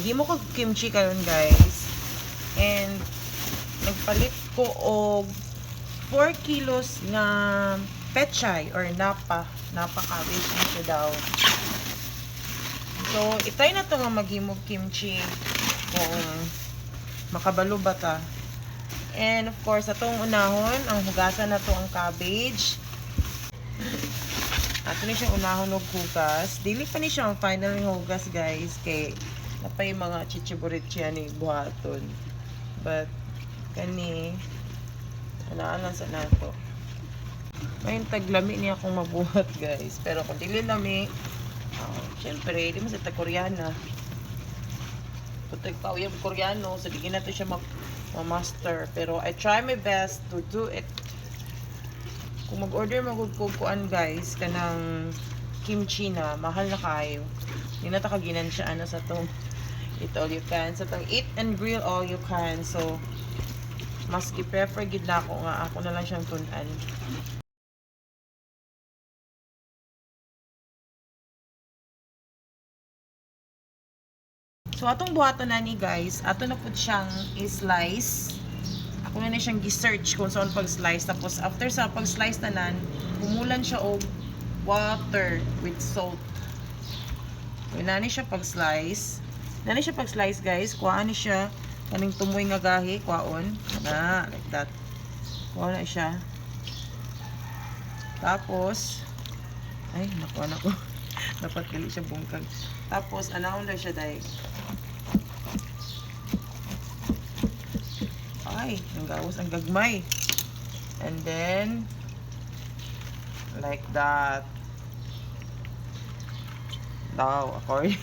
Maghimo ko kimchi karon, guys. And nagpalit ko og 4 kilos nga pechay or napa. Napa cabbage na siya daw. So, itry na to nga maghimo kimchi kung makabalo ba ta. And of course, atong unahon, ang hugasan na to ang cabbage. Ato ni siyang unahon og hugas. Dili pa ni siya ang final nga hugas, guys, kay napay mga chichiburitya ni buhaton. But kani anaan lang sa nato. May taglami niya akong mabuhat, guys. Pero kung dili lami, syempre, di mo sa tag Koreana. Kung tagpauyab Koreano, so di na to siya ma-master. Pero I try my best to do it. Kung mag-order magud ko kuan, guys, kanang kimchi na, mahal na kayo. Hindi na ta kaginan siya ano sa tong eat all you can. Sa tong eat and grill all you can. So, mas gi-prefer gid na ako nga ako na lang siyang tun-an. So, atong buhaton na ni, guys, ato na pud siyang i-slice. Ako na siyang gi-search kung saan pag-slice. Tapos, after sa pag-slice tanan, humulan siya og water with salt. So, nani siya pag-slice. Nani siya pag-slice, guys. Kuhaan ni siya. Kaning tumoy nga gahi. Kuhaon. Na, like that. Kuha na siya. Tapos, ay, nakuha na ko. Dapat dili siya bungkag. Tapos, anaon na siya, dahil. Ay, ang gawas, ang gagmay. And then, like that. Daw, according.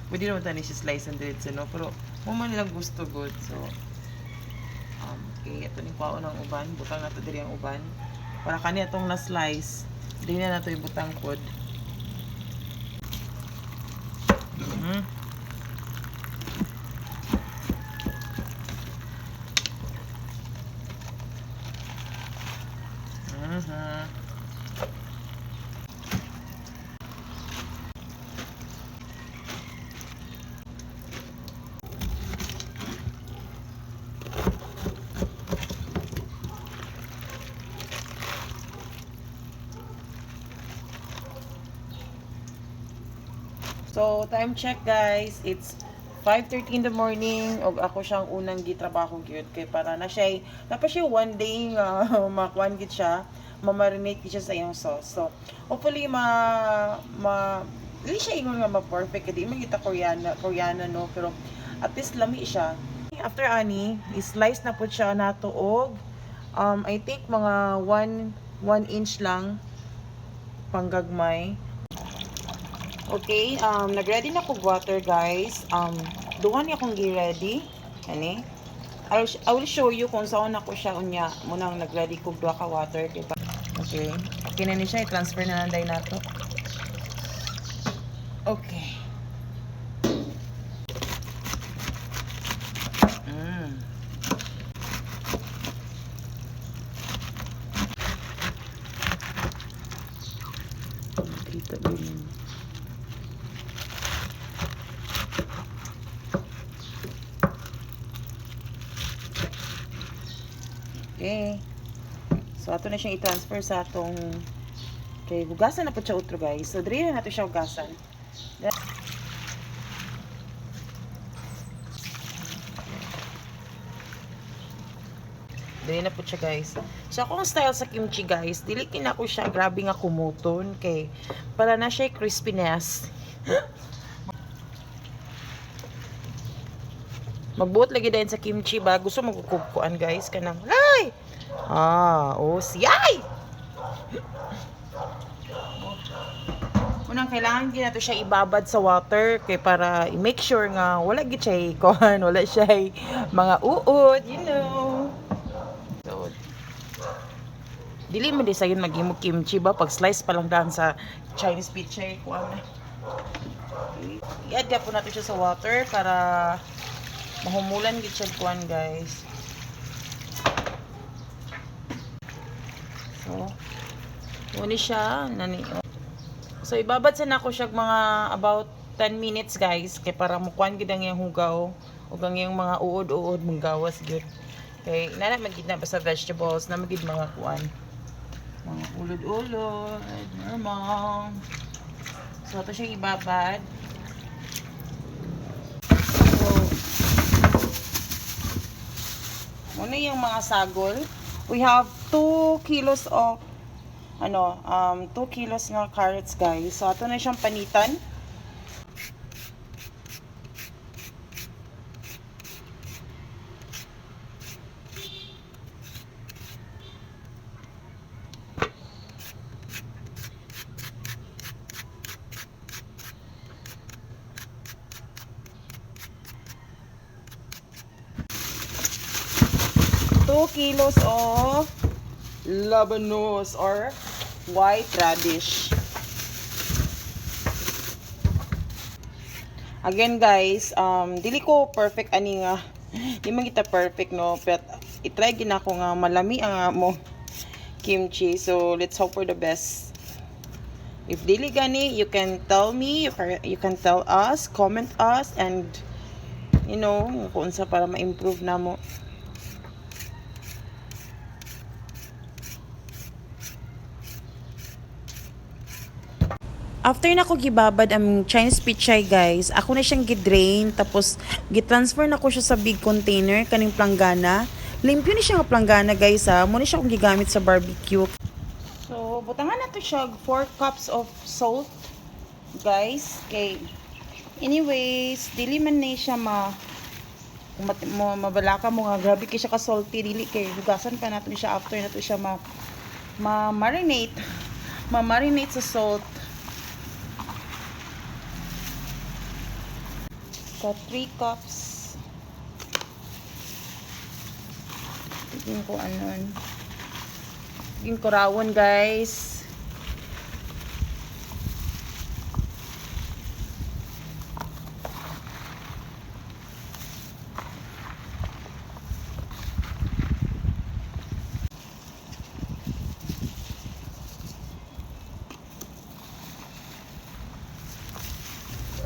Pwede naman tayo siya slice and diretso, no? Pero, mo man lang gusto good. So, okay, ito ni kwaon ang uban. Butang na to diri ang uban. Para kani atong na-slice, dili na nato ibutang pod. So, time check, guys. It's 5:30 in the morning og ako siyang unang gitrabaho gyud kay para na siya napa siya one day nga makuan gid siya, mamarinate gid siya sa iyang sauce. So, hopefully ma ma dili siya ingon nga ma-perfect kay di man kita Koreana Koreana, no, pero at least lami siya. After ani, i-slice na pud siya nato og I think mga 1 inch lang panggagmay. Okay, nag-ready na ko water, guys. Duha ni akong gi-ready. Ani? I will show you kung saan ako siya unya. Munang nag-ready ko duha ka water. Diba? Okay. Okay na ni siya. I-transfer na lang dahil nato. Okay. Kita din. Okay. So, ato na siyang i-transfer sa atong, kay hugasan na po siya utro, guys. So, diri na nato siya hugasan. Diri na po siya, guys. So, akong style sa kimchi, guys, dili kinako siya grabe nga kumuton kay para na siya crispiness. Magbuot lagi dayon sa kimchi ba? Gusto magkukubkuan, guys, kanang ay! Ah, oh, siyay! Unang kailangan gid nato siya ibabad sa water kay para i-make sure nga wala gid siya kuan, wala siya mga uod. So, dili man di sayon maghimo kimchi ba pag slice pa lang daan sa Chinese pichay kuan na. Okay. I-add po nato siya sa water para mahumulan gid siya kuan, guys. So, muni siya nani. So ibabad sa nako siya mga about 10 minutes, guys, kay para mukuan gid ang iyang hugaw ug ang iyang mga uod-uod manggawas gyud. Kay nana man gid na basta vegetables na man gid mga kuan. Mga ulod-ulod, normal. So ato siyang ibabad. So, muna yung mga sagol. We have 2 kilos of 2 kilos nga carrots, guys. So ato na siyang panitan. 2 kilos of labanos or white radish. Again, guys, dili ko perfect ani nga. Di man kita perfect, no, but i-try gid nako nga malami ang amo kimchi. So let's hope for the best. If dili gani, you can tell me, you can tell us, comment us and kung unsa para ma-improve namo. After na ko gibabad ang Chinese pichay, guys, ako na siyang gidrain, tapos gitransfer na ko siya sa big container kaning planggana. Limpyo ni siya nga planggana, guys, ha. Mo ni siya akong gigamit sa barbecue. So butangan na to siya 4 cups of salt, guys, kay anyways dili man ni siya ma mo mabalaka mo nga grabe kay siya ka salty. Dili, kay hugasan pa nato siya after na to siya ma ma marinate ma marinate sa salt. Got 3 cups. Tignan ko anon. Tignan ko rawon, guys.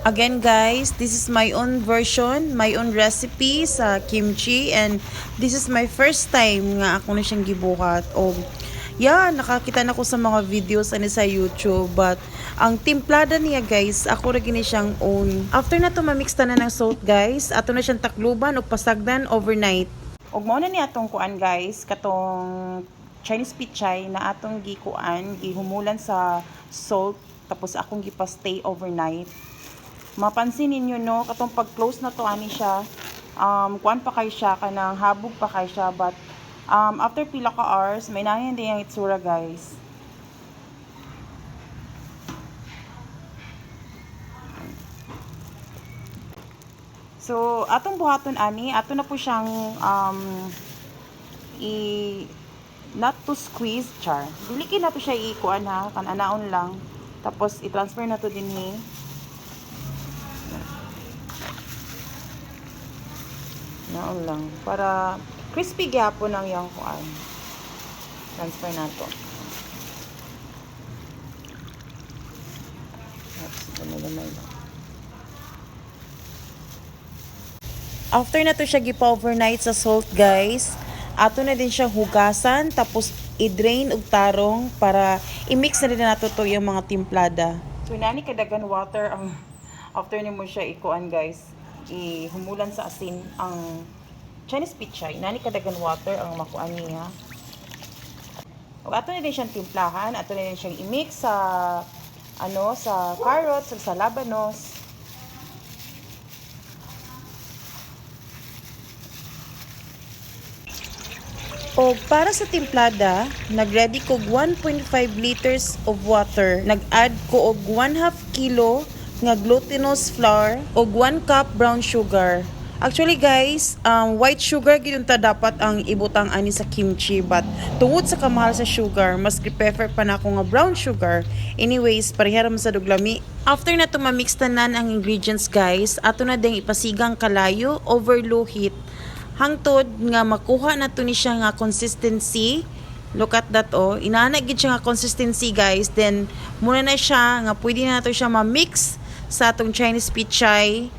Again, guys, this is my own version, my own recipe sa kimchi, and this is my first time nga ako na siyang gibuhat. O yeah, nakakita na ko sa mga videos ani sa YouTube, but ang timplada niya, guys, ako ra gini siyang own. After na to mamix tanan ng salt, guys, ato na siyang takluban og pasagdan overnight. Og mao na ni atong kuan, guys, katong Chinese pichay na atong gikuan, gihumulan sa salt, tapos akong gipa-stay overnight. Mapansin ninyo, no, katong pag-close na to ani siya, kuan pa kay siya, kanang habog pa kay siya, but after pila ka hours may nahin din ang itsura, guys. So atong buhaton ani, ato na po siyang i not to squeeze, char. Dili kay nato siya i-kuan ha, kan anaon lang, tapos i-transfer na to dinhi. Naon lang. Para crispy gyapon ang iyang kuan. Transfer nato. Oops, gamay-gamay lang. After na to siya gipa-overnight sa salt, guys, ato na din siya hugasan, tapos i-drain og tarong para i-mix na din nato to yung mga timplada. So nani kadagan water ang after nimo siya ikuan, guys, ihumulan sa asin ang Chinese pichay. Nani kadagan water ang makuan niya. Ug ato na din siyang timplahan, ato na din siyang i-mix sa ano, sa carrots ug sa labanos. O para sa timplada, nagready ko 1.5 liters of water. Nag-add ko og 1/2 kilo nga glutinous flour og 1 cup brown sugar. Actually, guys, white sugar gyud ta dapat ang ibutang ani sa kimchi, but tungod sa kamahal sa sugar, mas prefer pa nako nga brown sugar. Anyways, pareha ra man sa duglami. After na to mamix tanan ang ingredients, guys, ato na ding ipasigang kalayo over low heat hangtod nga makuha na to ni siya nga consistency. Look at that, oh. Inana gid siya nga consistency, guys. Then muna na siya nga pwede na nato siya ma-mix. sa atong Chinese pichay.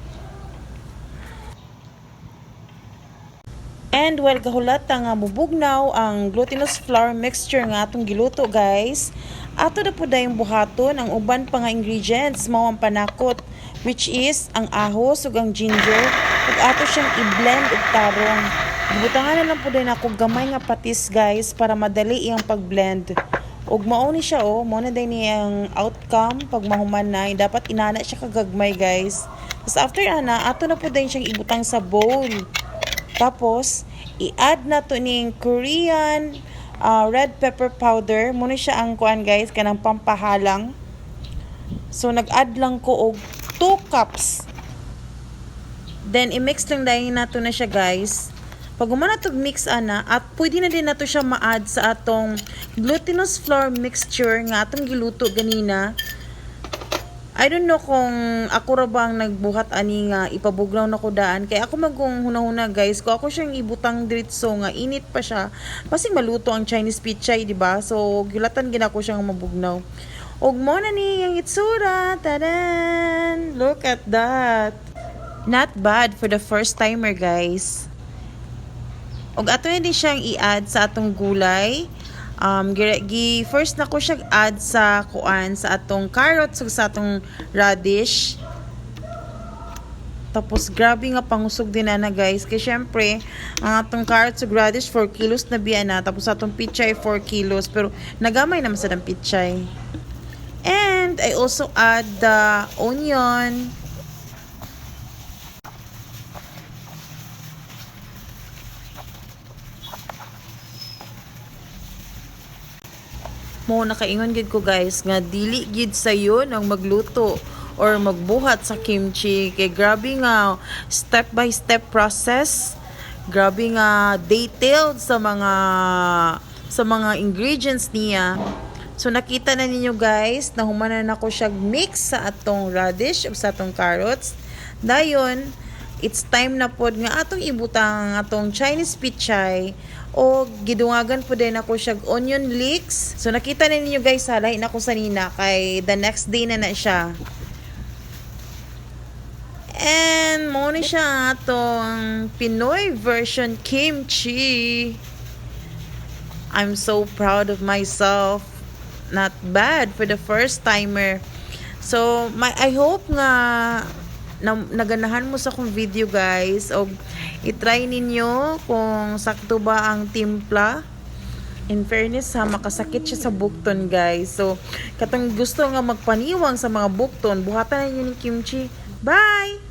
And while gahulata nga mubugnaw ang glutinous flour mixture nga atong giluto, guys, ato na pud dayong buhaton ang uban pa nga ingredients, mao ang panakot, which is ang ahos ug ang ginger, ug ato siyang i-blend og tarong. Gibutangan na lang pud nako gamay nga patis, guys, para madali iyang pag-blend. Ug mao ni siya oh, mao na diay ni ang outcome pag mahuman na. Dapat inana siya kagagmay, guys. Tapos after ana, ato na pud siyang ibutang sa bowl. Tapos, i-add na to ning Korean red pepper powder. Mao na siya ang kuan, guys, kanang pampahalang. So, nag-add lang ko og 2 cups. Then, i-mix lang dayon nato na siya, guys. Pag human na mix ana, at pwede na din nato siya ma-add sa atong glutinous flour mixture nga atong giluto ganina. I don't know kung ako ra ba ang nagbuhat ani nga ipabugnaw na ko daan, kay ako magkong hunahuna, guys, kung ako siyang ibutang diretso nga init pa siya, basig maluto ang Chinese pichay, di ba? So gilatan gid ako siyang mabugnaw. Ug mao na ni ang itsura. Tadan! Look at that! Not bad for the first timer, guys. Ug ato na din siyang i-add sa atong gulay. Gi first na ko siya add sa kuan, sa atong carrots ug sa atong radish. Tapos grabe nga pangusog din na, guys. Kay syempre, ang atong carrots ug radish 4 kilos na biya na. Tapos atong pichay 4 kilos. Pero nagamay naman sa pichay. And I also add the onion. Mo nakaingon gid ko, guys, nga dili gid sayon ang magluto or magbuhat sa kimchi kay grabe nga step by step process, grabe nga detailed sa mga ingredients niya. So nakita na ninyo, guys, na humanan nako siya mix sa atong radish ug sa atong carrots. Dayon it's time na pod nga atong ibutang ang atong Chinese pichay o gidungagan po din ako siya onion leeks. So nakita na ninyo, guys, ha, lahi na ko sa nina kay the next day na na siya. And mao ni siya ang atong Pinoy version kimchi. I'm so proud of myself. Not bad for the first timer. So, I hope nga na, naganahan mo sa akong video, guys, o i-try ninyo kung sakto ba ang timpla. In fairness ha, makasakit siya sa bukton, guys. So katong gusto nga magpaniwang sa mga bukton, buhatan ninyo ni kimchi. Bye.